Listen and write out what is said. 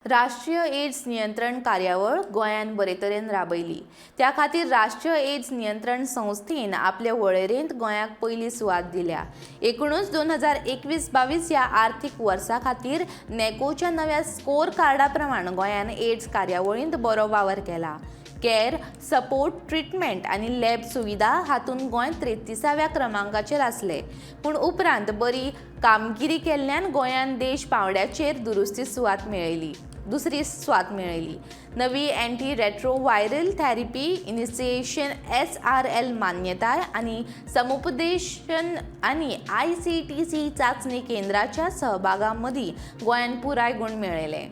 राष्ट्रीय एड्स नियंत्रण कार्यावळ गोंयान बरे तरेन राबयली. त्या खातीर राष्ट्रीय एड्स नियंत्रण संस्थेन आपले वळेरेंत गोंयाक पयली सुवात दिल्या. एकूणच 2021-22 ह्या आर्थीक वर्सा खातीर नॅकोच्या नव्या स्कोर कार्डा प्रमाण गोंयान एड्स कार्यावळींत बरो वावर केला. कॅर, सपोर्ट, ट्रिटमेंट आनी लॅब सुविधा हातूंत गोंय 33व्या क्रमांकाचेर आसलें, पूण उपरांत बरी कामगिरी केल्ल्यान गोंयान देश पांवड्याचेर दुरुस्ती सुवात मेळयली, दुसरी सुवात मेळयली. नवी अँटी रेट्रोव्हायरल थेरपी इनिसिएशन, एसआरएल मान्यताय आनी समुपदेशन आनी आयसीटीसी चांचणी केंद्राच्या सहभागा मदीं गोंयान पुराय गूण मेळयले.